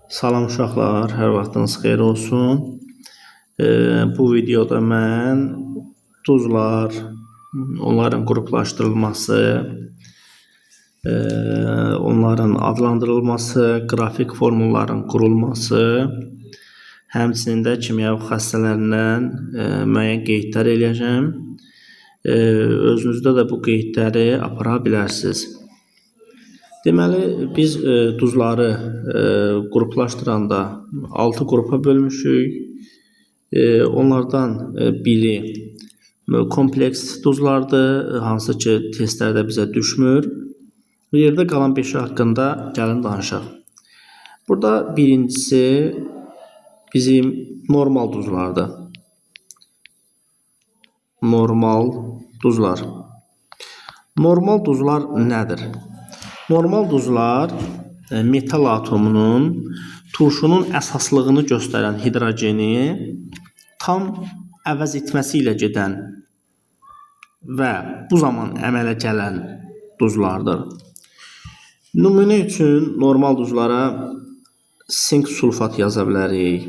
Salam uşaqlar, hər vaxtınız xeyir olsun. Bu videoda mən duzlar, onların qruplaşdırılması, onların adlandırılması, qrafik formulların qurulması, həmçinin də kimyəvi xassələrindən müəyyən qeydlər eləyəcəm. Özünüzdə də bu qeydləri apara bilərsiniz. Deməli, biz duzları qruplaşdıranda 6 qrupa bölmüşük. Onlardan biri kompleks duzlardır, hansı ki testlərdə bizə düşmür. Yerdə qalan 5-i haqqında gəlin danışaq. Burada birincisi bizim normal duzlardır. Normal duzlar. Normal duzlar nədir? Normal duzlar metal atomunun turşunun əsaslığını göstərən hidrogeni tam əvəz etməsi ilə gedən və bu zaman əmələ gələn duzlardır. Nümunə üçün normal duzlara sink sulfat yaza bilərik.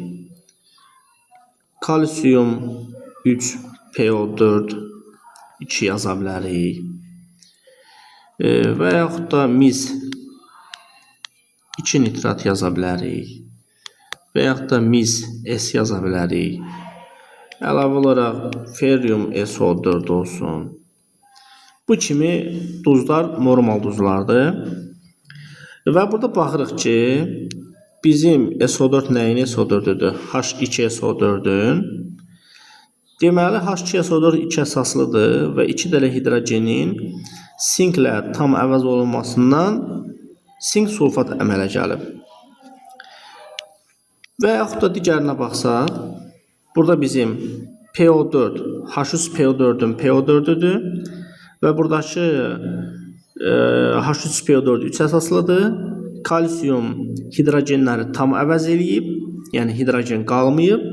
Kalsium 3 PO4 2 yaza bilərik. Və yaxud da mis 2 nitrat yaza bilərik. Və yaxud da mis S yaza bilərik. Əlavə olaraq ferrium SO4 olsun. Bu kimi duzlar normal duzlardır. Və burada baxırıq ki, bizim SO4 nəyin SO4-üdür? H2SO4-ün. Deməli, H2SO4 2 əsaslıdır və 2 dənə hidrogenin sinklə tam əvəz olunmasından sink sulfat əmələ gəlib. Və yaxud da digərinə baxsaq, burada bizim PO4, H3PO4-ün PO4-üdür və buradakı H3PO4 3 əsaslıdır. Kalsium hidrogenləri tam əvəz eləyib, yəni hidrogen qalmayıb.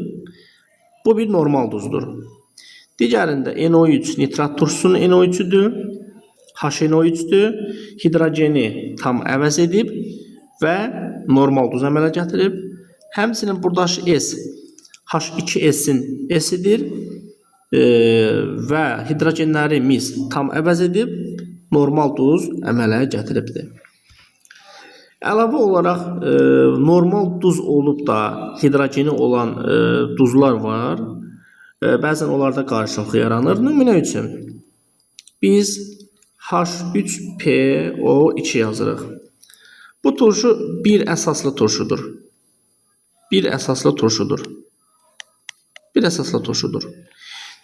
Bu bir normal duzdur. Digərində NO3 nitrat turşusunun NO3-üdür. HNO3-dür. Hidrogeni tam əvəz edib və normal duz əmələ gətirib. Həmçinin buradakı S H2S-in S-idir və hidrogenləri mis tam əvəz edib normal duz əmələ gətiribdir. Əlavə olaraq normal duz olub da hidrogeni olan duzlar var. Bəzən onlarda qarışıqlıq yaranır. Nümunə üçün biz H3PO2 yazırıq. Bu turşu bir əsaslı turşudur. Bir əsaslı turşudur. Bir əsaslı turşudur.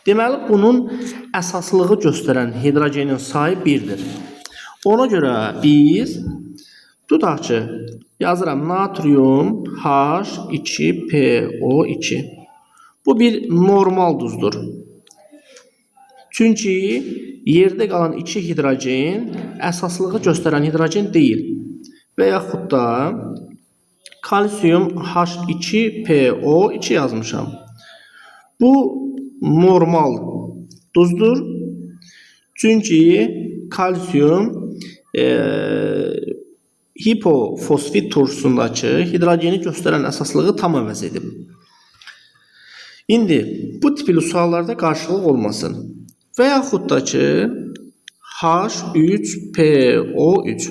Deməli, bunun əsaslığı göstərən hidrogenin sayı 1-dir. Ona görə biz tutaq ki, yazıram natrium H2PO2. Bu bir normal duzdur. Çünki yerdə qalan 2 hidrogen əsaslığı göstərən hidrogen deyil. Və yaxud da kalsium H2PO2 yazmışam. Bu normal duzdur. Çünki kalsium hipofosfit turşusundakı hidrogeni göstərən əsaslığı tam əvəz edib. İndi bu tipli suallarda qarşılıq olmasın. Və yaxud da ki H3PO3.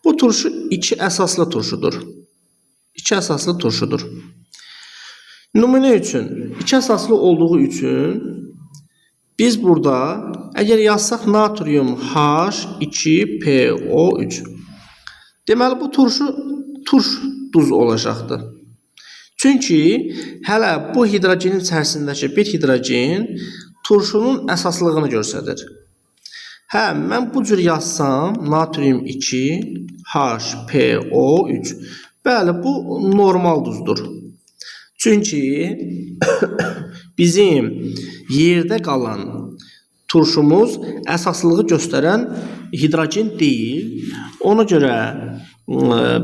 Bu turşu 2 əsaslı turşudur. 2 əsaslı turşudur. Nümunə üçün 2 əsaslı olduğu üçün biz burada əgər yazsaq natrium H2PO3. Deməli bu turşu turş duz olacaqdır. Çünki hələ bu hidrogenin içərisindəki bir hidrogen turşunun əsaslığını göstərir. Hə, mən bu cür yazsam natrium 2 HPO3. Bəli, bu normal duzdur. Çünki bizim yerdə qalan turşumuz əsaslığı göstərən hidrogen deyil. Ona görə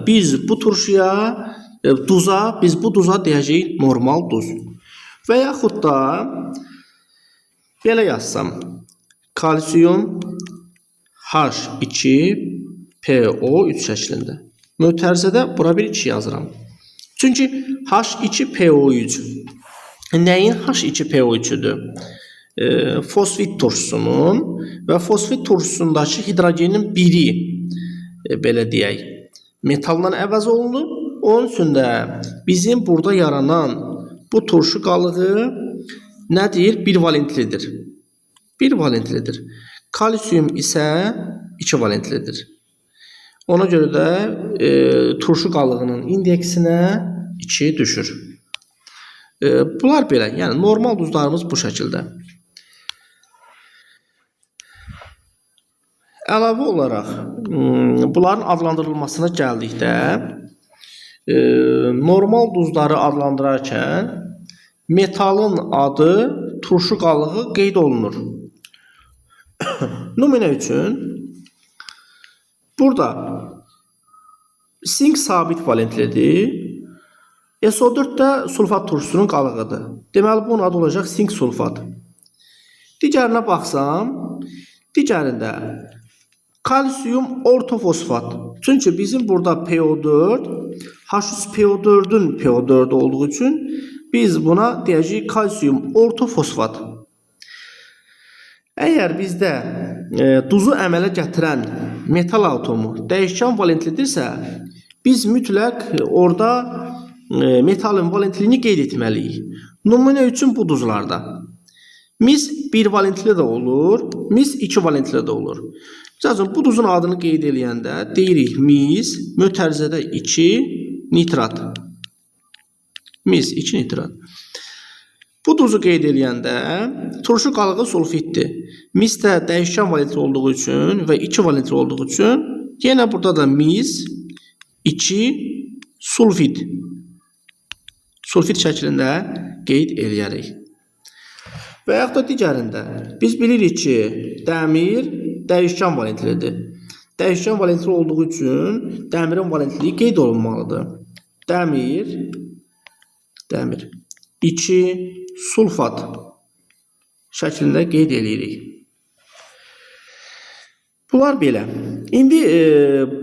biz bu turşuya, duza, biz bu duza deyəcəyik normal duz. Və yaxud da belə yazsam, kalsium H2PO3 şəklində. Mötərizədə bura bir 2 yazıram. Çünki H2PO3 nəyin H2PO3-üdür? Fosfit turşusunun və fosfit turşusundakı hidrogenin biri, belə deyək, metalla əvəz olunub. Onun üçün də bizim burada yaranan bu turşu qalığı nədir? Bir valentlidir. Bir valentlidir. Kalsium isə 2 valentlidir. Ona görə də turşu qalığının indeksinə 2 düşür. Bunlar belə, yəni normal duzlarımız bu şəkildə. Əlavə olaraq bunların adlandırılmasına gəldikdə normal duzları adlandırarkən metalın adı turşu qalığı qeyd olunur. Nümunə üçün burada sink sabit valentlidir. SO4 də sulfat turşusunun qalığıdır. Deməli, bunun adı olacaq sink sulfat. Digərinə baxsam, digərində kalsium ortofosfat. Çünki bizim burada PO4, H3PO4-ün PO4 olduğu üçün biz buna deyəcəyik kalsium ortofosfat. Əgər bizdə duzu əmələ gətirən metal atomu dəyişkən valentlidirsə, biz mütləq orada metalın valentliyini qeyd etməliyik. Nümunə üçün bu duzlarda mis 1 valentli də olur, mis 2 valentli də olur. Məsəl üçün, bu duzun adını qeyd eləyəndə deyirik mis mötərizədə 2 nitrat. Mis 2 nitrat. Bu duzu qeyd eləyəndə turşu qalığı sulfitdir. Mis də dəyişkən valentli olduğu üçün və 2 valentli olduğu üçün yenə burada da mis 2 sulfit. Sulfit şəklində qeyd eləyərik. Və yaxud da digərində biz bilirik ki, dəmir dəyişkən valentlidir. Dəyişkən valentli olduğu üçün dəmirin valentliliyi qeyd olunmalıdır. Dəmir 2 sulfat şəklində qeyd eləyirik. Bunlar belə. İndi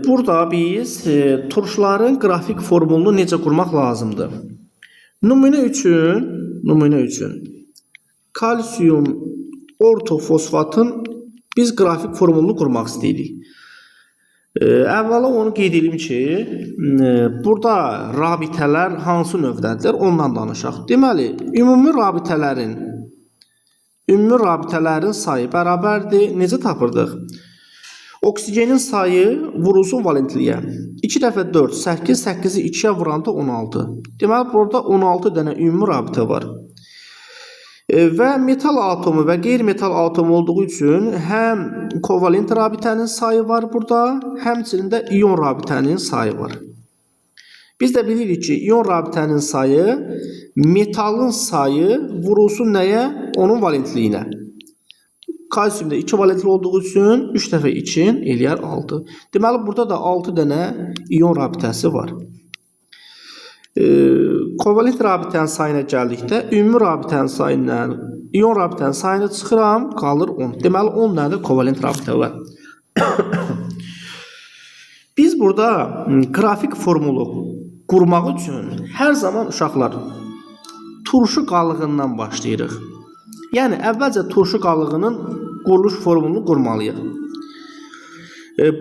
burada biz turşuların qrafik formulunu necə qurmaq lazımdır? Nümunə üçün kalsium ortofosfatın biz qrafik formulunu qurmaq istəyirik. Əvvəla onu qeyd edeyim ki, burada rabitələr hansı növdədir, ondan danışaq. Deməli, ümumi rabitələrin sayı bərabərdir. Necə tapırdıq? Oksigenin sayı vurulsun valentliyə. 2 dəfə 4, 8, 8-i 2-yə vuranda 16. Deməli, burada 16 dənə ümumi rabitə var. Və metal atomu və qeyri-metal atomu olduğu üçün həm kovalent rabitənin sayı var burada, həmçinin də ion rabitənin sayı var. Biz də bilirik ki, ion rabitənin sayı metalın sayı vurulsun nəyə? Onun valentliyinə. Kalsium da 2 valentli olduğu üçün 3 dəfə 2 eləyər 6. Deməli, burada da 6 dənə ion rabitəsi var. Kovalent rabitənin sayına gəldikdə ümumi rabitənin sayından ion rabitənin sayını çıxıram, qalır 10. Deməli 10 dənə də kovalent rabitə var. Biz burada qrafik formulu qurmaq üçün hər zaman uşaqlar turşu qalığından başlayırıq. Yəni əvvəlcə turşu qalığının quruluş formulunu qurmalıyıq.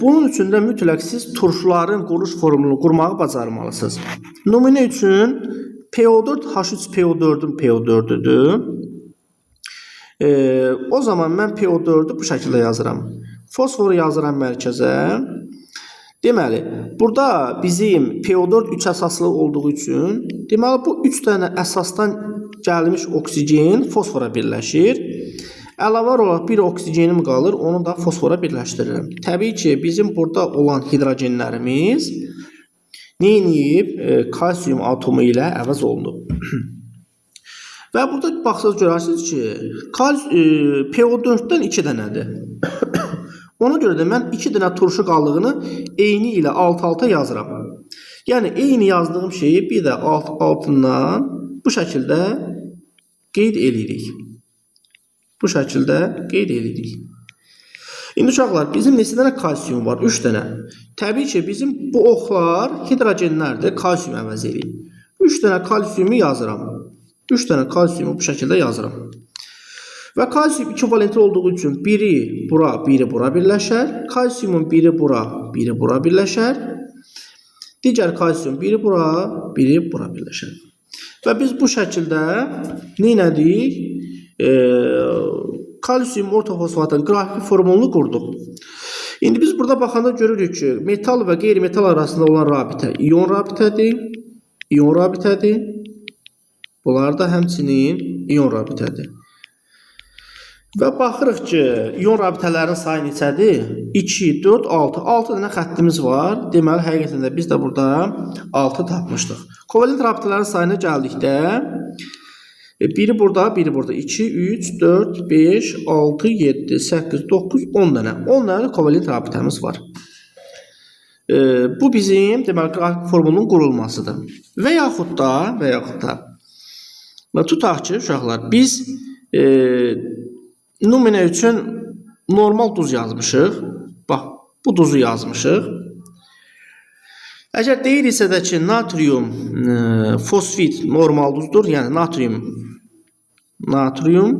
Bunun üçün də mütləq siz turşuların quruluş formulunu qurmağı bacarmalısınız. Nümunə üçün PO4 H3PO4-ün PO4-üdür. O zaman mən PO4-ü bu şəkildə yazıram. Fosforu yazıram mərkəzə. Deməli, burada bizim PO4 3 əsaslı olduğu üçün, deməli bu 3 dənə əsasdan gəlmiş oksigen fosfora birləşir. Əlavə olaraq bir oksigenim qalır, onu da fosfora birləşdirirəm. Təbii ki, bizim burada olan hidrogenlərimiz neyniyib? Kalsium atomu ilə əvəz olunub. Və burada baxsaz görərsiniz ki, PO4-dən 2 dənədir. Ona görə də mən 2 dənə turşu qalığını eyni ilə alt-alta yazıram. Yəni, eyni yazdığım şeyi bir də alt-altından bu şəkildə qeyd eləyirik. Bu şəkildə qeyd edirik. İndi uşaqlar, bizim neçə dənə kalsium var? 3 dənə. Təbii ki, bizim bu oxlar hidrogenlərdir, kalsium əvəz eləyir. 3 dənə kalsiumu yazıram. 3 dənə kalsiumu bu şəkildə yazıram. Və kalsium 2 valentli olduğu üçün biri bura, biri bura birləşər. Kalsiumun biri bura, biri bura birləşər. Digər kalsium biri bura, biri bura birləşər. Və biz bu şəkildə nə elədik? Kalsium ortofosfatın qrafik formulunu qurduq. İndi biz burada baxanda görürük ki, metal və qeyri-metal arasında olan rabitə ion rabitədir. İon rabitədir. Bunlar da həmçinin ion rabitədir. Və baxırıq ki, ion rabitələrinin sayı neçədir? 2, 4, 6. 6 dənə xəttimiz var. Deməli, həqiqətən də biz də burada 6 tapmışdıq. Kovalent rabitələrin sayına gəldikdə biri burada, biri burada. 2, 3, 4, 5, 6, 7, 8, 9, 10 dənə. 10 dənə kovalent rabitəmiz var. Bu bizim deməli qrafik formulunun qurulmasıdır. Və yaxud da tutaq ki, uşaqlar, biz nümunə üçün normal duz yazmışıq. Bax, bu duzu yazmışıq. Əgər deyiriksə də ki, natrium fosfit normal duzdur, yəni natrium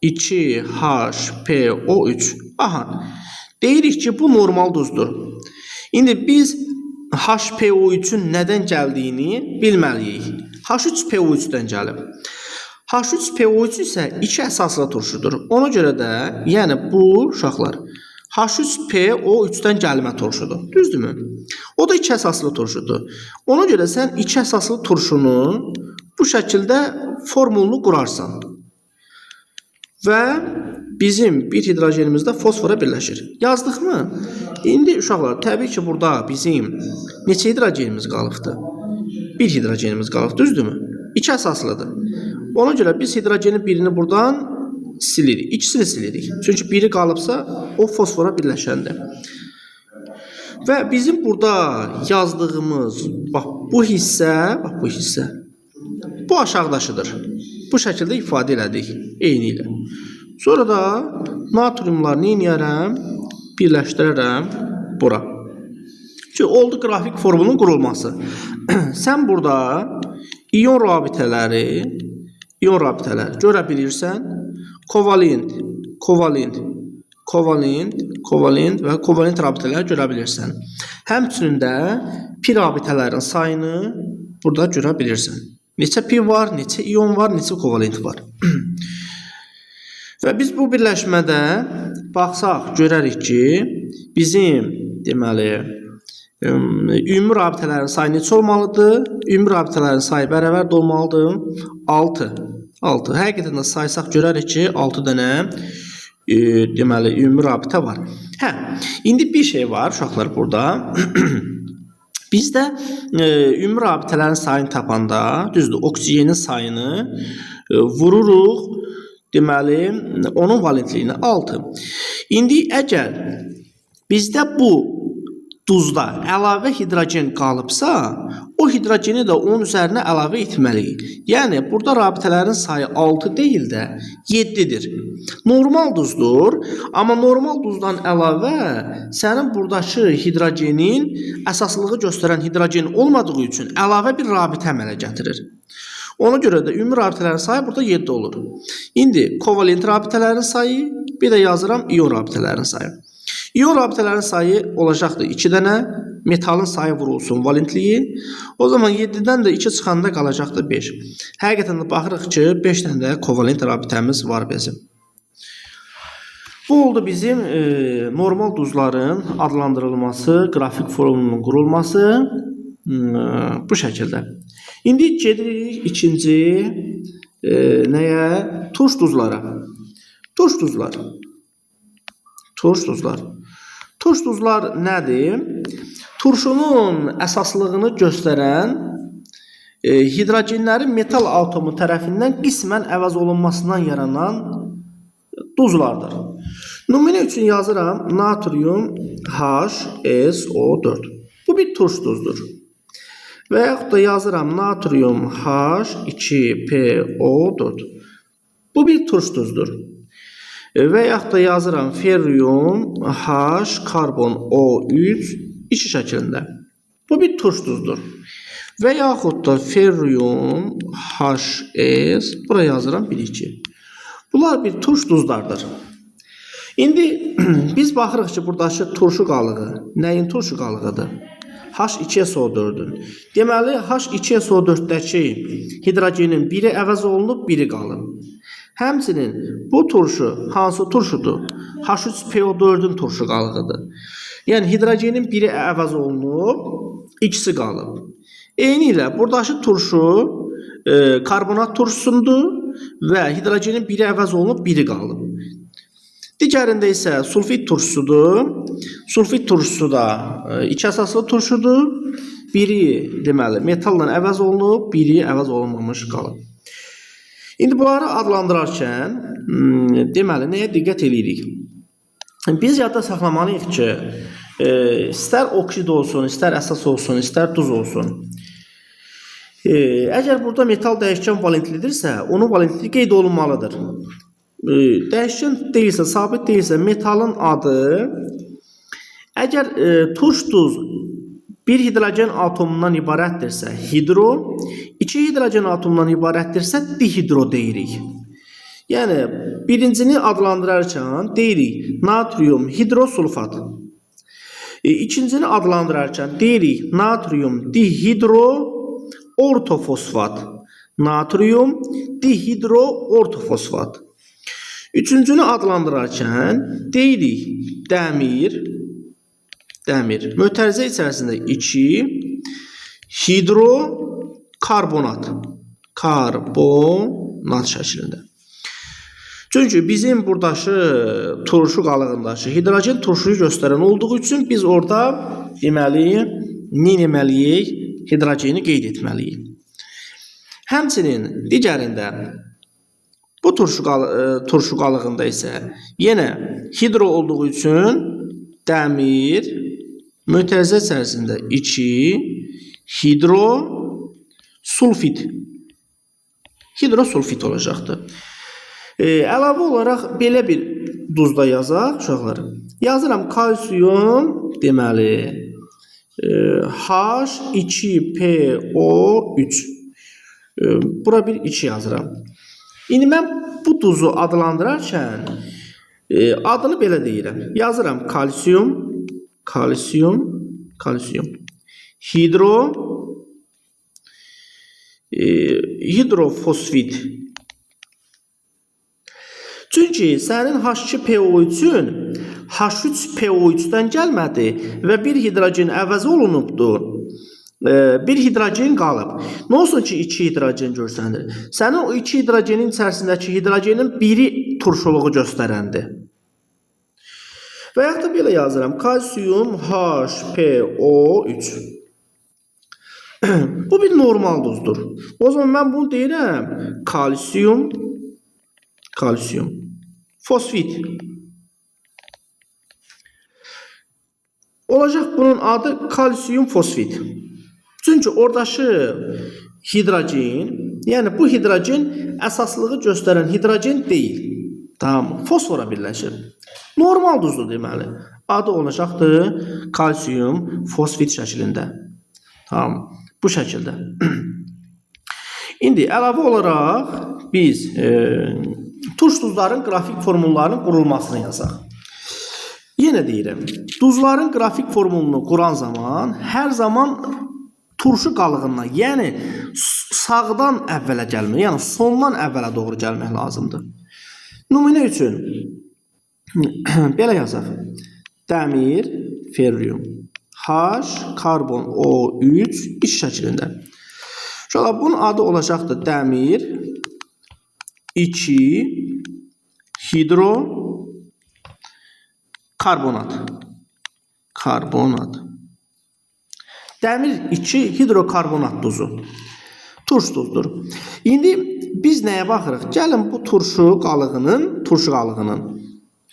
2HPO3. Aha, deyirik ki, bu normal duzdur. İndi biz HPO3-ün nədən gəldiyini bilməliyik. H3PO3-dən gəlib. H3PO3 isə iki əsaslı turşudur. Ona görə də, yəni bu uşaqlar H3PO3-dən gəlmə turşudur. Düzdürmü? O da iki əsaslı turşudur. Ona görə sən iki əsaslı turşunu bu şəkildə formulunu qurarsan. Və bizim bir hidrogenimiz də fosfora birləşir. Yazdıqmı? İndi uşaqlar, təbii ki, burada bizim neçə hidrogenimiz qalıbdır? Bir hidrogenimiz qalıb, düzdürmü? İki əsaslıdır. Ona görə biz hidrogenin birini buradan silirik. İkisini silirik. Çünki biri qalıbsa, o fosfora birləşəndir. Və bizim burada yazdığımız, bax bu hissə, bu aşağıdaşıdır. Bu şəkildə ifadə elədik eyni ilə. Sonra da natriumları nə eləyərəm? Birləşdirərəm bura. Çünki oldu qrafik formulunun qurulması. Sən burada ion rabitələri görə bilirsən. Kovalent, kovalent, kovalent, kovalent və kovalent rabitələri görə bilirsən. Həmçinin də pi rabitələrin sayını burada görə bilirsən. Neçə pi var, neçə ion var, neçə kovalent var. Və biz bu birləşmədə baxsaq görərik ki, bizim deməli ümumi rabitələrin sayı neçə olmalıdır? Ümumi rabitələrin sayı bərabər də olmalıdır 6. 6. Həqiqətən də saysaq görərik ki, 6 dənə deməli ümumi rabitə var. Hə, indi bir şey var uşaqlar burada. Bizdə ümumi rabitələrin sayını tapanda, düzdür, oksigenin sayını vururuq, deməli, onun valentliyini 6. İndi əgər bizdə bu duzda əlavə hidrogen qalıbsa, o hidrogeni də onun üzərinə əlavə etməliyik. Yəni, burada rabitələrin sayı 6 deyil də 7-dir. Normal duzdur, amma normal duzdan əlavə sənin buradakı hidrogenin əsaslığı göstərən hidrogen olmadığı üçün əlavə bir rabitə əmələ gətirir. Ona görə də ümumi rabitələrin sayı burada 7 olur. İndi kovalent rabitələrin sayı, bir də yazıram ion rabitələrin sayı. İon rabitələrin sayı olacaqdır 2 dənə, metalın sayı vurulsun valentliyi. O zaman 7-dən də 2 çıxanda qalacaqdır 5. Həqiqətən də baxırıq ki, 5 dənə də kovalent rabitəmiz var bizim. Bu oldu bizim normal duzların adlandırılması, qrafik formulunun qurulması bu şəkildə. İndi gedirik ikinci nəyə? Turş duzlara. Turş duzlar. Turş duzlar. Turş duzlar nədir? Turşunun əsaslığını göstərən hidrogenlərin metal atomu tərəfindən qismən əvəz olunmasından yaranan duzlardır. Nümunə üçün yazıram natrium HSO4. Bu bir turş duzdur. Və yaxud da yazıram natrium H2PO4. Bu bir turş duzdur. Və yaxud da yazıram ferrium H karbon O3 2 şəklində. Bu bir turş duzdur. Və yaxud da ferrium HS, bura yazıram 1, 2. Bunlar bir turş duzlardır. İndi biz baxırıq ki, buradakı turşu qalığı nəyin turşu qalığıdır? H2SO4-ün. Deməli, H2SO4-dəki hidrogenin biri əvəz olunub, biri qalıb. Həmçinin bu turşu hansı turşudur? H3PO4-ün turşu qalığıdır. Yəni, hidrogenin biri əvəz olunub, ikisi qalıb. Eyni ilə buradakı turşu karbonat turşusundur və hidrogenin biri əvəz olunub, biri qalıb. Digərində isə sulfit turşusudur. Sulfit turşusu da iki əsaslı turşudur. Biri deməli metalla əvəz olunub, biri əvəz olunmamış qalıb. İndi bunları adlandırarkən deməli nəyə diqqət eləyirik? Biz yadda saxlamalıyıq ki, istər oksid olsun, istər əsas olsun, istər duz olsun. Əgər burada metal dəyişkən valentlidirsə, onun valentliyi qeyd olunmalıdır. Dəyişkən deyilsə, sabit deyilsə, metalın adı, əgər turş duz bir hidrogen atomundan ibarətdirsə, hidro, iki hidrogen atomundan ibarətdirsə, dihidro deyirik. Yəni, birincini adlandırarkən deyirik natrium hidrosulfat. İkincini adlandırarkən deyirik natrium dihidro ortofosfat. Natrium dihidro ortofosfat. Üçüncünü adlandırarkən deyirik dəmir, dəmir. Mötərizə içərisində 2 hidrokarbonat. Karbonat şəklində. Çünki bizim buradakı turşu qalığındakı hidrogen turşuyu göstərən olduğu üçün biz orada deməli nə etməliyik? Hidrogeni qeyd etməliyik. Həmçinin digərində bu turşu qalığında isə yenə hidro olduğu üçün dəmir mötərizə içərisində 2 hidro sulfit. Hidrosulfit olacaqdır. Əlavə olaraq belə bir duzda yazaq uşaqlar. Yazıram kalsium deməli H2PO3. Bura bir 2 yazıram. İndi mən bu duzu adlandırarkən adını belə deyirəm. Yazıram kalsium, kalsium, kalsium. Hidro, hidrofosfit. Çünki sənin H2PO3-ün H3PO3-dən gəlmədi və bir hidrogen əvəz olunubdur. Bir hidrogen qalıb. Nə olsun ki, 2 hidrogen görsənir? Sənin o 2 hidrogenin içərisindəki hidrogenin biri turşuluğu göstərəndir. Və yaxud da belə yazıram. Kalsium HPO3. Bu bir normal duzdur. O zaman mən bunu deyirəm. Kalsium, kalsium, fosfit. Olacaq bunun adı kalsium fosfit. Çünki oradakı hidrogen, yəni bu hidrogen əsaslığı göstərən hidrogen deyil. Tamam, fosfora birləşir. Normal duzdur deməli. Adı olacaqdır kalsium fosfit şəklində. Tamam, bu şəkildə. İndi əlavə olaraq biz turş duzların qrafik formullarının qurulmasını yazaq. Yenə deyirəm, duzların qrafik formulunu quran zaman hər zaman turşu qalığından, yəni sağdan əvvələ gəlmək, yəni sondan əvvələ doğru gəlmək lazımdır. Nümunə üçün belə yazaq. Dəmir, ferrium, H, karbon O3 iç şəklində. Uşaqlar, bunun adı olacaqdır dəmir 2 hidro karbonat. Karbonat. Dəmir 2 hidrokarbonat duzu. Turş duzdur. İndi biz nəyə baxırıq? Gəlin bu turşu qalığının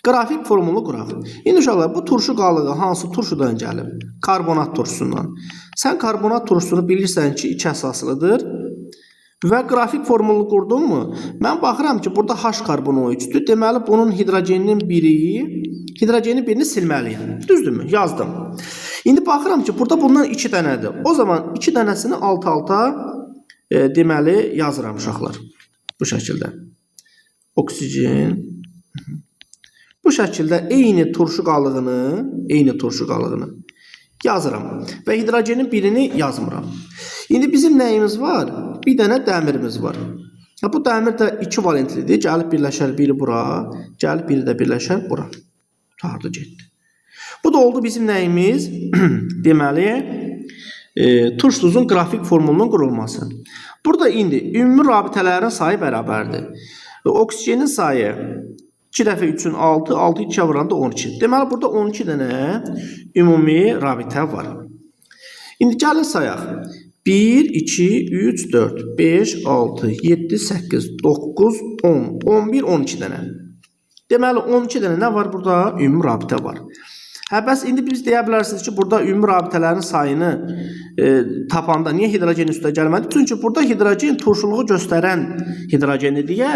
qrafik formulu quraq. İndi uşaqlar, bu turşu qalığı hansı turşudan gəlib? Karbonat turşusundan. Sən karbonat turşusunu bilirsən ki, 2 əsaslıdır. Və qrafik formulu qurdun mu? Mən baxıram ki, burada H karbon O3-dür. Deməli, bunun hidrogeninin birini silməliyəm. Düzdürmü? Yazdım. İndi baxıram ki, burada bundan 2 dənədir. O zaman 2 dənəsini alt-alta deməli yazıram uşaqlar. Bu şəkildə. Oksigen. Bu şəkildə eyni turşu qalığını, yazıram və hidrogenin birini yazmıram. İndi bizim nəyimiz var? Bir dənə dəmirimiz var. Ha, bu dəmir də 2 valentlidir. Gəlib birləşər biri bura, gəlib biri də birləşər bura. Qurtardı, getdi. Bu da oldu bizim nəyimiz? Deməli, turş duzun qrafik formulunun qurulması. Burada indi ümumi rabitələrin sayı bərabərdir. Oksigenin sayı 2 dəfə 3-ün 6, 6 2-yə vuranda 12. Deməli, burada 12 dənə ümumi rabitə var. İndi gəlin sayaq. 1, 2, 3, 4, 5, 6, 7, 8, 9, 10, 11, 12 dənə. Deməli, 12 dənə nə var burada? Ümumi rabitə var. Hə, bəs indi biz deyə bilərsiniz ki, burada ümumi rabitələrin sayını tapanda niyə hidrogen üstə gəlmədi? Çünki burada hidrogen turşuluğu göstərən hidrogeni deyə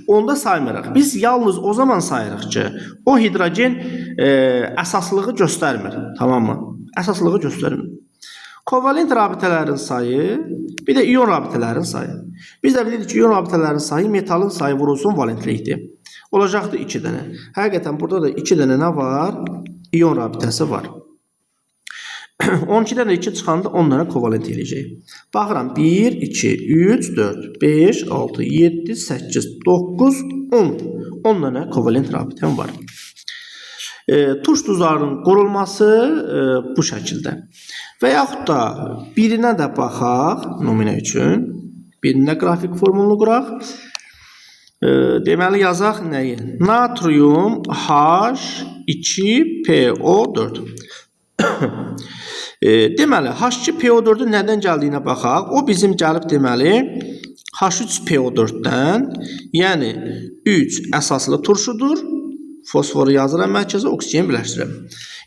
onda saymırıq. Biz yalnız o zaman sayırıq ki, o hidrogen əsaslığı göstərmir. Tamam mı? Əsaslığı göstərmir. Kovalent rabitələrin sayı, bir də ion rabitələrin sayı. Biz də bilirik ki, ion rabitələrin sayı metalın sayı vurulsun valentlikdir. Olacaqdır 2 dənə. Həqiqətən burada da 2 dənə nə var? İon rabitəsi var. 12-dən də 2 çıxanda 10 dənə kovalent eləyəcək. Baxıram 1, 2, 3, 4, 5, 6, 7, 8, 9, 10. 10 dənə kovalent rabitəm var. Turş duzlarının qurulması bu şəkildə. Və yaxud da birinə də baxaq nümunə üçün. Birinə qrafik formulunu quraq. Deməli yazaq nəyi? Natrium H2PO4. Deməli H2PO4-ün nədən gəldiyinə baxaq. O bizim gəlib deməli H3PO4-dən, yəni 3 əsaslı turşudur. Fosforu yazıram mərkəzə, oksigen birləşdirirəm.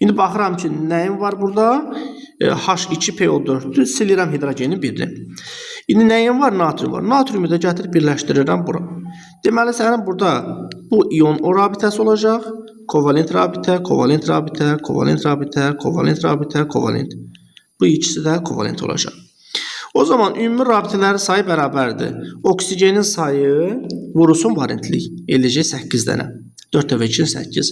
İndi baxıram ki, nəyim var burada? H2PO4-dür. Silirəm hidrogenin birini. İndi nəyim var? Natrium var. Natriumu da gətirib birləşdirirəm bura. Deməli, sənin burada bu ion o rabitəsi olacaq. Kovalent rabitə, kovalent rabitə, kovalent rabitə, kovalent rabitə, kovalent. Bu ikisi də kovalent olacaq. O zaman ümumi rabitələrin sayı bərabərdir. Oksigenin sayı vurulsun valentlik. Eləyəcək 8 dənə. 4 dəfə 2 8.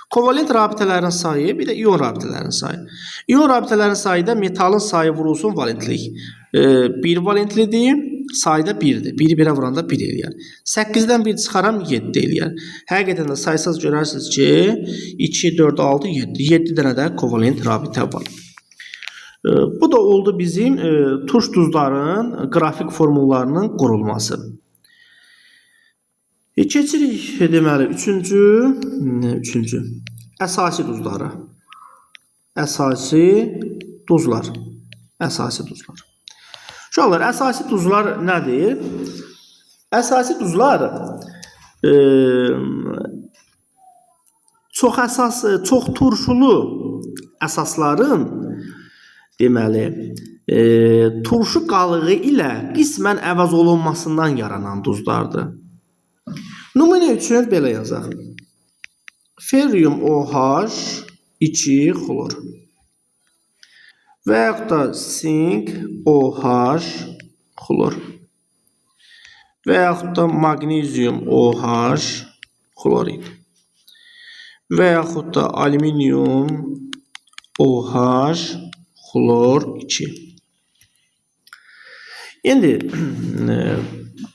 Kovalent rabitələrin sayı, bir də ion rabitələrin sayı. İon rabitələrin sayı da metalın sayı vurulsun valentlik. 1 valentlidir, sayı da 1-dir. 1-i 1-ə vuranda 1 eləyər. 8-dən 1 çıxaram 7 eləyər. Həqiqətən də saysaz görərsiniz ki, 2, 4, 6, 7. 7 dənə də kovalent rabitə var. Bu da oldu bizim turş duzların qrafik formullarının qurulması. Keçirik deməli üçüncü əsasi duzlara. Əsasi duzlar. Əsasi duzlar. Uşaqlar, əsasi duzlar nədir? Əsasi duzlar çox əsas, çox turşulu əsasların deməli turşu qalığı ilə qismən əvəz olunmasından yaranan duzlardır. Nümunə üçün belə yazaq. Ferrium OH 2 xlor. Və yaxud da sink OH xlor. Və yaxud da maqnezium OH xlorid. Və yaxud da alüminium OH xlor 2. İndi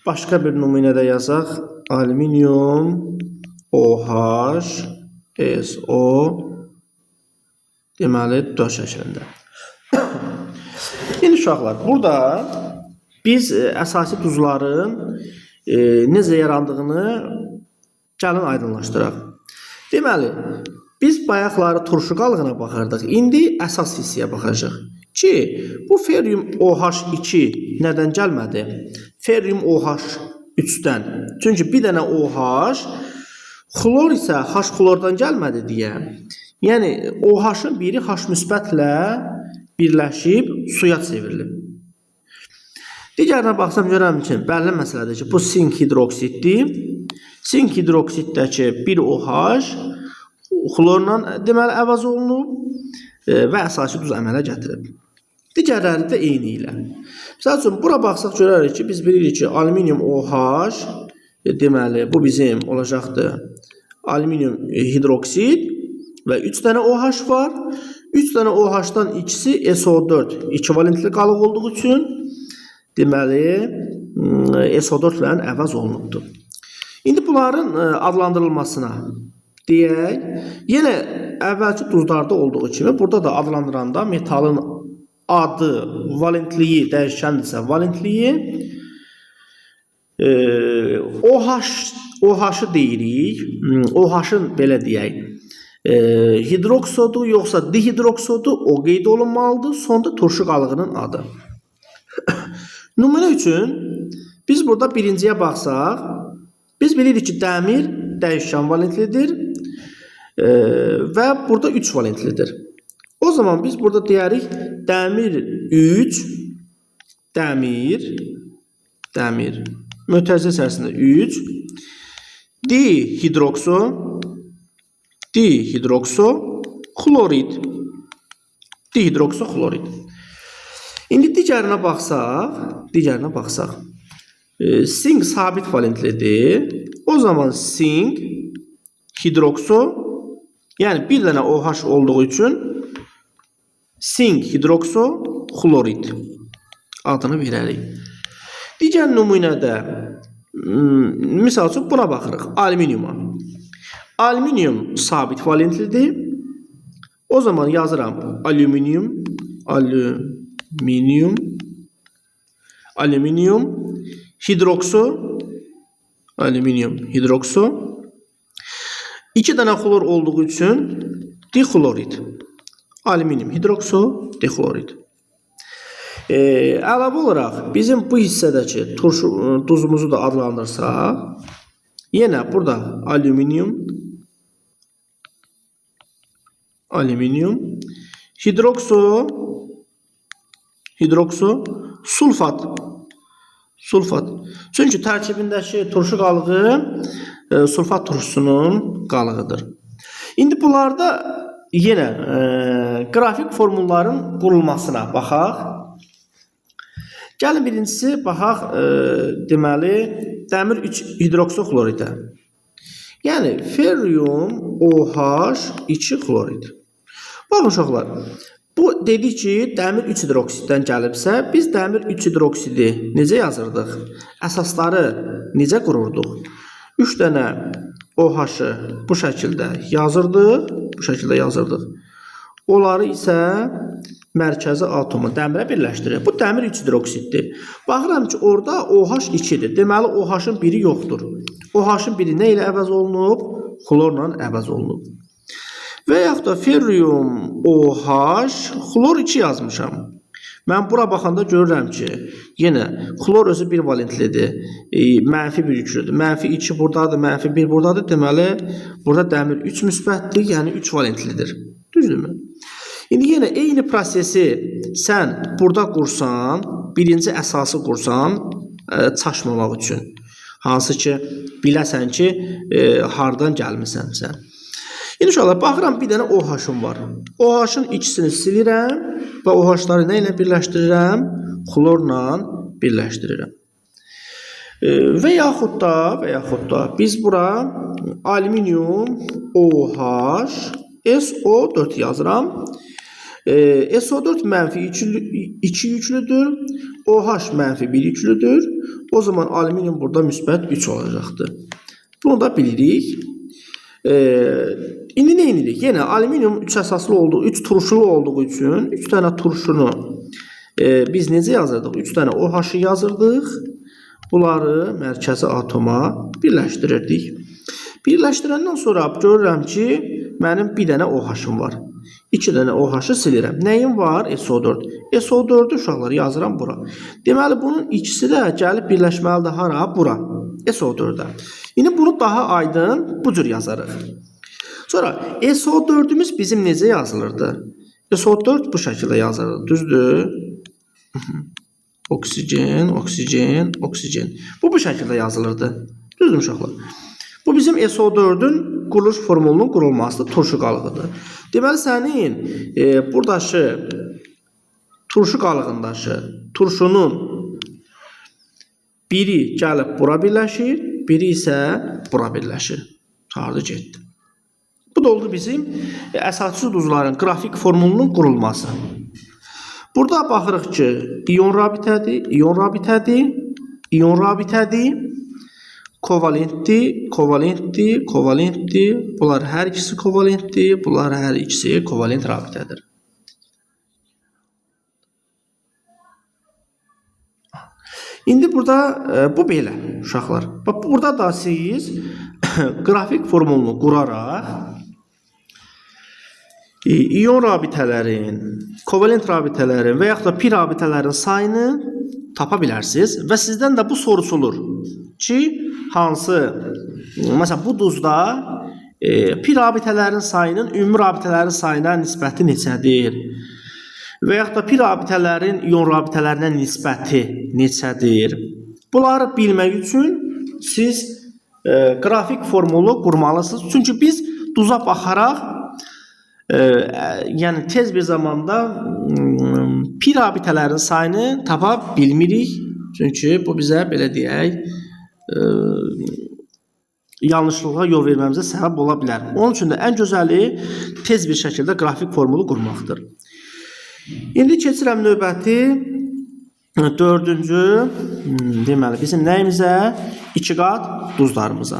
başqa bir nümunə də yazaq. Alüminium OH SO deməli 4 şəklində. İndi uşaqlar, burada biz əsasi duzların necə yarandığını gəlin aydınlaşdıraq. Deməli, biz bayaqları turşu qalığına baxırdıq. İndi əsas hissəyə baxacağıq. Ki, bu ferrium OH2 nədən gəlmədi? Ferrium OH3-dən. Çünki bir dənə OH, xlor isə H xlordan gəlmədi deyə. Yəni, OH-ın biri H müsbətlə birləşib suya çevrilib. Digərinə baxsam görərəm ki, bəlli məsələdir ki, bu sink hidroksiddir. Sink hidroksiddəki bir OH xlorla deməli əvəz olunub. Və əsasi duz əmələ gətirib. Digərləri də eyni ilə. Məsəl üçün, bura baxsaq görərik ki, biz bilirik ki, alüminium OH, deməli, bu bizim olacaqdır alüminium hidroksid və 3 dənə OH var. 3 dənə OH-dan ikisi SO4 ekvivalentli qalıq olduğu üçün, deməli, SO4 ilə əvəz olunubdur. İndi bunların adlandırılmasına deyək, yenə əvvəlki duzlarda olduğu kimi, burada da adlandıranda metalın adı, valentliyi dəyişkəndirsə valentliyi, OH-ı deyirik, OH-ın belə deyək, hidroksodur, yoxsa dihidroksodur, o qeyd olunmalıdır, sonda turşu qalığının adı. Nümunə üçün, biz burada birinciyə baxsaq, biz bilirik ki, dəmir dəyişkən valentlidir və burada 3 valentlidir. O zaman biz burada deyərik dəmir 3, dəmir, mötərizə içərisində 3, dihidrokso, xlorid, dihidrokso xlorid. İndi digərinə baxsaq, sink sabit valentlidir. O zaman sink hidrokso, yəni bir dənə OH olduğu üçün sink hidrokso xlorid adını verərik. Digər nümunədə, misal üçün buna baxırıq, alüminiuma. Alüminium sabit valentlidir. O zaman yazıram alüminium, hidrokso, alüminium hidrokso. 2 dənə xlor olduğu üçün dixlorid. Alüminium hidrokso, dixlorid. Əlavə olaraq bizim bu hissədəki duzumuzu da adlandırsaq, yenə burada alüminium, hidrokso, sulfat. Çünki tərkibindəki turşu qalığı sulfat turşusunun qalığıdır. İndi bunlarda yenə qrafik formulların qurulmasına baxaq. Gəlin birincisi baxaq, deməli, dəmir 3 hidroksoxloridə. Yəni ferrium OH 2 xlorid. Baxın uşaqlar, bu dedik ki, dəmir 3 hidroksiddən gəlibsə, biz dəmir 3 hidroksidi necə yazırdıq? Əsasları necə qururduq? 3 dənə OH-ı bu şəkildə yazırdıq, Onları isə mərkəzi atomu dəmirə birləşdirir. Bu dəmir 3 hidroksiddir. Baxıram ki, orada OH 2-dir. Deməli, OH-ın biri yoxdur. OH-ın biri nə ilə əvəz olunub? Xlorla əvəz olunub. Və yaxud da ferrium OH xlor 2 yazmışam. Mən bura baxanda görürəm ki, yenə xlor özü bir valentlidir, mənfi bir yüklüdür. Mənfi 2 buradadır, mənfi 1 buradadır. Deməli, burada dəmir 3 müsbətdir, yəni 3 valentlidir. Düzdürmü? İndi yenə eyni prosesi sən burada qursan, birinci əsası qursan, çaşmamaq üçün. Hansı ki, biləsən ki, hardan gəlmisən sən. İndi uşaqlar, baxıram bir dənə OH-ım var. OH-ın ikisini silirəm və OH-ları nə ilə birləşdirirəm? Xlorla birləşdirirəm. Və yaxud da biz bura alüminium OH SO4 yazıram. SO4 mənfi 2 yüklüdür. OH mənfi 1 yüklüdür. O zaman alüminium burada müsbət 3 olacaqdır. Bunu da bilirik. İndi nə edirik? Yenə alüminium 3 əsaslı olduğu, 3 turşulu olduğu üçün 3 dənə turşunu biz necə yazırdıq? 3 dənə OH-ı yazırdıq. Bunları mərkəzi atoma birləşdirirdik. Birləşdirəndən sonra görürəm ki, mənim bir dənə OH-ım var. 2 dənə OH-ı silirəm. Nəyim var? SO4. SO4-ü uşaqlar yazıram bura. Deməli, bunun ikisi də gəlib birləşməlidir hara? Bura. SO4-ə. İndi bunu daha aydın bu cür yazarıq. Sonra SO4-ümüz bizim necə yazılırdı? SO4 bu şəkildə yazılırdı. Düzdür? Oksigen, oksigen, oksigen. Bu şəkildə yazılırdı. Düzdür uşaqlar? Bu bizim SO4-ün quruluş formulunun qurulmasıdır, turşu qalığıdır. Deməli sənin buradakı turşu qalığındakı turşunun biri gəlib bura birləşir, biri isə bura birləşir. Qurtardı, getdi. Bu da oldu bizim əsaslı duzların qrafik formulunun qurulması. Burada baxırıq ki, ion rabitədir, ion rabitədir, ion rabitədir, kovalentdir, kovalentdir, kovalentdir. Bunlar hər ikisi kovalentdir, bunlar hər ikisi kovalent rabitədir. İndi burada bu belə uşaqlar. Bax burada da siz qrafik formulunu quraraq ion rabitələrin, kovalent rabitələrin və yaxud da pi rabitələrin sayını tapa bilərsiniz və sizdən də bu soruşulur ki, hansı məsələn bu duzda pi rabitələrin sayının ümumi rabitələrin sayına nisbəti neçədir? Və yaxud da pi rabitələrin ion rabitələrinə nisbəti neçədir? Bunları bilmək üçün siz qrafik formulu qurmalısınız. Çünki biz duza baxaraq yəni tez bir zamanda pi rabitələrin sayını tapa bilmirik. Çünki bu bizə belə deyək, yanlışlığa yol verməmizə səbəb ola bilər. Onun üçün də ən gözəli tez bir şəkildə qrafik formulu qurmaqdır. İndi keçirəm növbəti dördüncü, deməli bizim nəyimizə? İki qat duzlarımıza.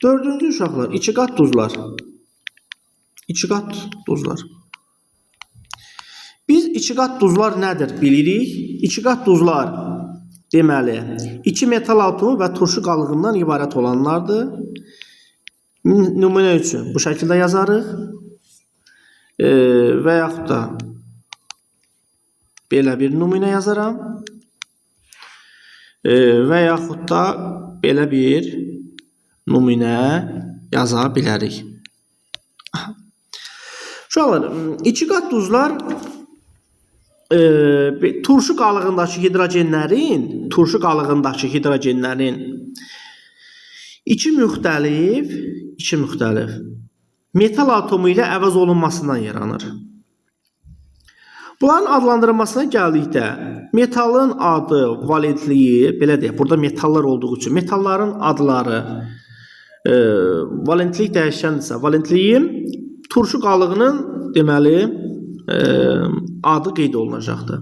Dördüncü uşaqlar, iki qat duzlar. İki qat duzlar. Biz iki qat duzlar nədir bilirik. İki qat duzlar deməli iki metal atomu və turşu qalığından ibarət olanlardır. Nümunə üçün bu şəkildə yazarıq. Və yaxud da belə bir nümunə yazaram. Və yaxud da belə bir nümunə yaza bilərik. Uşaqlar, iki qat duzlar turşu qalığındakı hidrogenlərin, iki müxtəlif metal atomu ilə əvəz olunmasından yaranır. Bunların adlandırılmasına gəldikdə metalın adı, valentliyi, belə deyək, burada metallar olduğu üçün metalların adları, valentlik dəyişəndirsə, valentliyi turşu qalığının deməli adı qeyd olunacaqdır.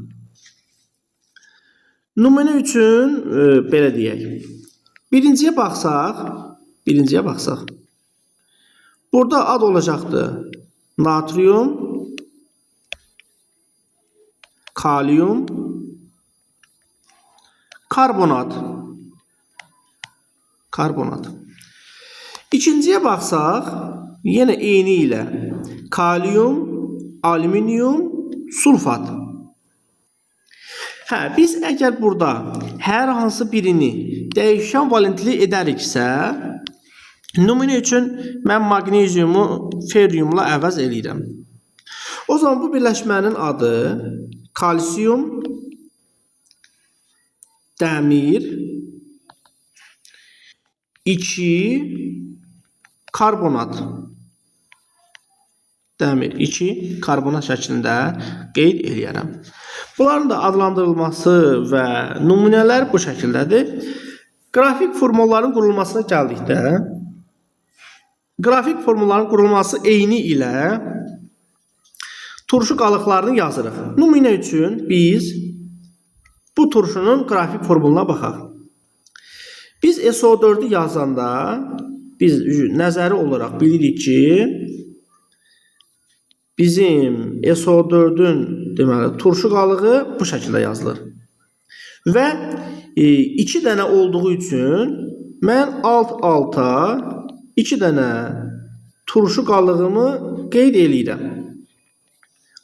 Nümunə üçün belə deyək. Birinciyə baxsaq. Burada ad olacaqdır natrium, kalium, karbonat. Karbonat. İkinciyə baxsaq, yenə eyni ilə kalium, alüminium, sulfat. Hə, biz əgər burada hər hansı birini dəyişən valentli edəriksə, nümunə üçün mən maqneziumu ferriumla əvəz eləyirəm. O zaman bu birləşmənin adı kalsium, dəmir, 2 karbonat. Dəmir 2 karbonat şəklində qeyd eləyərəm. Bunların da adlandırılması və nümunələr bu şəkildədir. Qrafik formulların qurulmasına gəldikdə, qrafik formulların qurulması eyni ilə turşu qalıqlarını yazırıq. Nümunə üçün biz bu turşunun qrafik formuluna baxaq. Biz SO4-ü yazanda biz nəzəri olaraq bilirik ki, bizim SO4-ün deməli turşu qalığı bu şəkildə yazılır. Və 2 dənə olduğu üçün mən alt-alta 2 dənə turşu qalığımı qeyd eləyirəm.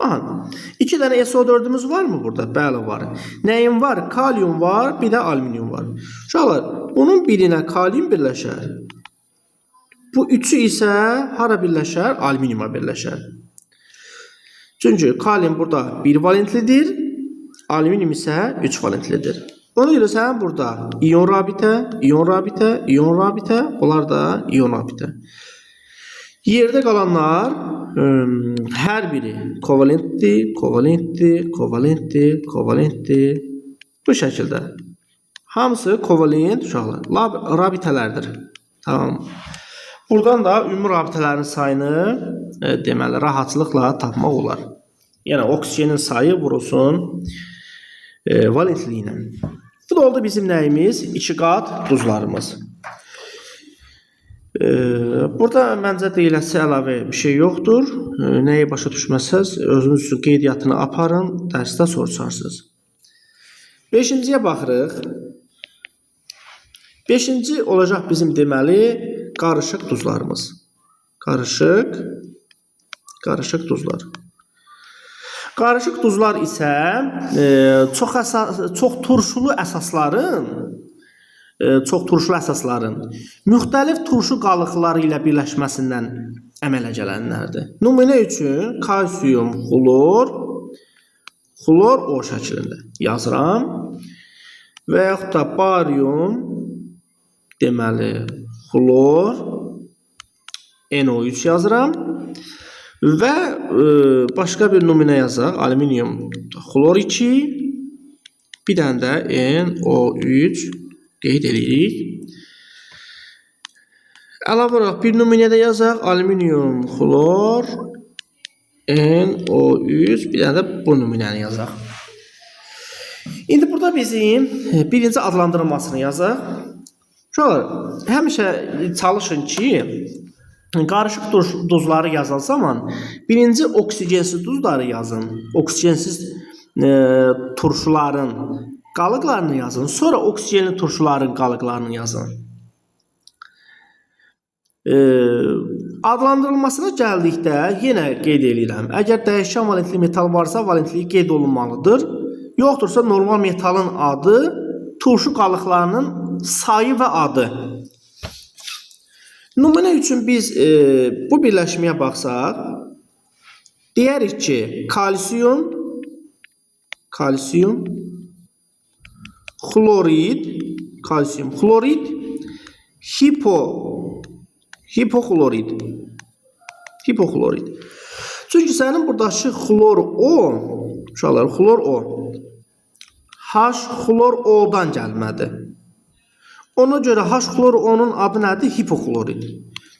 Aha, 2 dənə SO4-ümüz varmı burada? Bəli, var. Nəyim var? Kalium var, bir də alüminium var. Uşaqlar, bunun birinə kalium birləşər. Bu üçü isə hara birləşər? Alüminiuma birləşər. Çünki kalium burada 1 valentlidir, alüminium isə 3 valentlidir. Ona görə sənin burada ion rabitə, ion rabitə, ion rabitə, bunlar da ion rabitə. Yerdə qalanlar hər biri kovalentdir, kovalentdir, kovalentdir, kovalentdir. Bu şəkildə. Hamısı kovalent uşaqlar. Rabitələrdir. Tamam. Buradan da ümumi rabitələrin sayını deməli rahatlıqla tapmaq olar. Yəni oksigenin sayı vurulsun valentliyi ilə. Bu da oldu bizim nəyimiz? İki qat duzlarımız. Burada məncə deyiləsi əlavə bir şey yoxdur. Nəyi başa düşməsəz özünüz üçün qeydiyyatını aparın, dərsdə soruşarsınız. Beşinciyə baxırıq. Beşinci olacaq bizim deməli qarışıq duzlarımız. Qarışıq duzlar. Qarışıq duzlar isə çox turşulu əsasların müxtəlif turşu qalıqları ilə birləşməsindən əmələ gələnlərdir. Nümunə üçün kalsium xlor, xlor O şəklində yazıram və yaxud da barium deməli xlor NO3 yazıram və başqa bir nümunə yazaq. Alüminium xlor 2, bir dənə də NO3 qeyd edirik. Əlavə olaraq bir nümunə də yazaq. Alüminium xlor NO3, bir dənə də bu nümunəni yazaq. İndi burada bizim birinci adlandırılmasını yazaq. Uşaqlar, həmişə çalışın ki, qarışıq duzları yazan zaman birinci oksigensiz duzları yazın. Oksigensiz turşuların qalıqlarını yazın. Sonra oksigenli turşuların qalıqlarını yazın. Adlandırılmasına gəldikdə yenə qeyd eləyirəm. Əgər dəyişkən valentli metal varsa, valentliyi qeyd olunmalıdır. Yoxdursa normal metalın adı, turşu qalıqlarının sayı və adı. Nümunə üçün biz bu birləşməyə baxsaq, deyərik ki, kalsium, xlorid, kalsium xlorid, hipoxlorid, hipoxlorid. Çünki sənin buradakı xlor O, uşaqlar, xlor O, H xlor O-dan gəlmədi. Ona görə H xlor O-nun adı nədir? Hipoxlorid.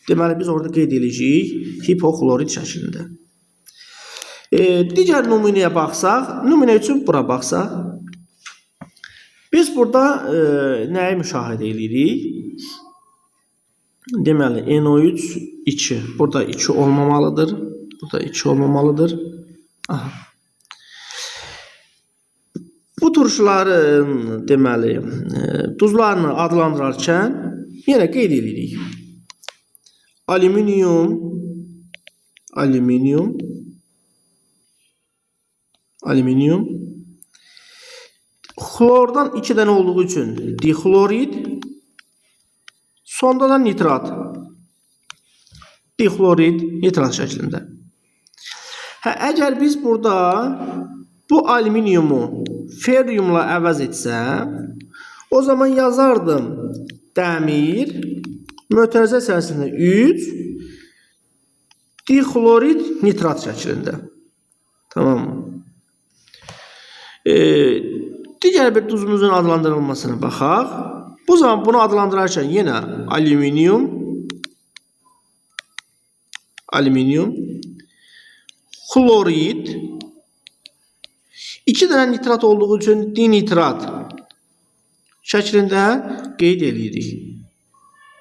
Deməli, biz orada qeyd edəcəyik hipoxlorid şəklində. Digər nümunəyə baxsaq, nümunə üçün bura baxsaq, biz burada nəyi müşahidə edirik? Deməli, NO3 2. Burada 2 olmamalıdır. Burada 2 olmamalıdır. Aha. Bu turşuların deməli, duzlarını adlandırarkən yenə qeyd edirik. Alüminium, alüminium, alüminium. Xlordan 2 dənə olduğu üçün dixlorid, sonda da nitrat. Dixlorid, nitrat şəklində. Hə, əgər biz burada bu alüminiumu ferriumla əvəz etsəm, o zaman yazardım dəmir, mötərizə içərisində 3, dixlorid, nitrat şəklində. Tamam mı? Digər bir duzumuzun adlandırılmasına baxaq. Bu zaman bunu adlandırarkən yenə alüminium, alüminium, xlorid, 2 dənə nitrat olduğu üçün dinitrat şəklində qeyd edirik.